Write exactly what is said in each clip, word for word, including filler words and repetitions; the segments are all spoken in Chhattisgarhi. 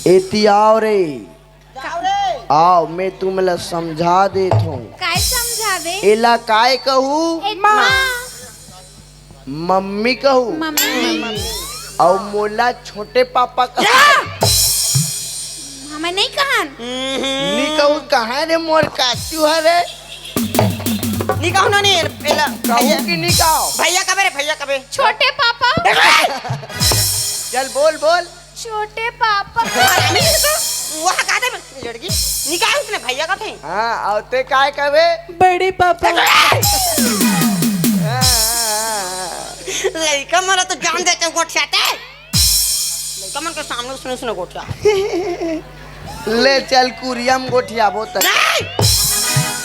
एती आव रे। आव, मैं तुमला समझा देत हूँ। काय समझावे? एला काय कहू? ए माँ। मम्मी कहू। मम्मी। अउ मोला छोटे पापा कहू। हमें नहीं कहन। नी कहू कहाँ रे मोर काचू हरे? नी कहू ना नी, एला कहू भैया। कि नी कहू? भैया कबे रे, भैया कबे? छोटे पापा। चल बोल, बोल। छोटे पापा। हरामी है तो, वह कहते में लड़की, नी कहू उसने भैया का थे। हाँ, अउ ते काय कबे? बड़े पापा। हाँ, हाँ, हाँ, हाँ। लड़का मरा तो जान देते गोठियाते। लड़का मन के सामने उसने, उसने गोठिया। ले चल कुरिया म गोठियाबो त। नहीं!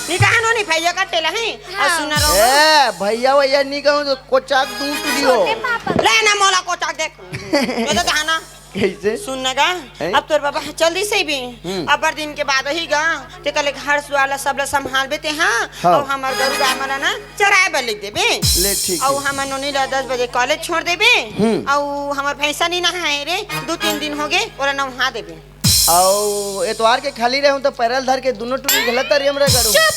नी कहन हो नी भैया का तेला है। हाँ। अउ सुन रो। ए, भैया वैया नी कहू तो कोचाक दूं टुरी हो। छोटे पापा। ले ना मोला कोचाक देख। ये तो कहा ना। कैसे? सुन ना गा, हैं? अब तोर बाबा चल दी सही भी। हम्म। अब्बड़ दिन के बाद ही गा, ते कले घर सुआला सबला संभालबे ते हाँ। हाँ। अउ हमर गरु गाय मन ना चराए बर ले देबे। ले ठीक अउ है। हमर नोनी ला दस बजे कॉलेज छोड़ देबे। हम्म। अउ हमर भैंसा नी नहाए रे, दू तीन दिन हो गे, ओला नहा देबे। अउ एतवार के खाली रहूं तो पैरल धर के दोनों टुरी घला तरिया म रगड़ू। चुप,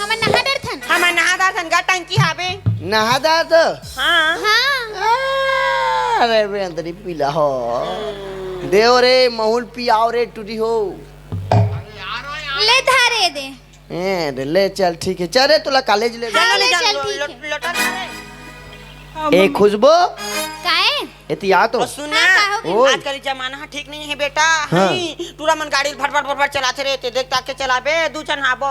हमन नहा डरथन। हमन नहा डरथन गा, टंकी हाबे। नहा डरथन? हाँ। हाँ। अरे बे अंदरी पीला हो। देव रे महुल पियाव रे टुरी हो। ले धारे दे। ए रे, ले चल, ठीक है। चल रे, तोला कॉलेज ले हाँ, चल, ले चल, चल, ठीक लो-, है। लोटा धरे। ए खुशबू, काय? एती आ तो। अउ सुन ना, हाँ, का हो गई? ओए। आजकल जमाना ह ठीक नहीं है बेटा। हाँ। हई, टूरा मन गाड़ी भट भट भट भट चलाथे रे, ते देख ताक के चलाबे, दू झन हाबो।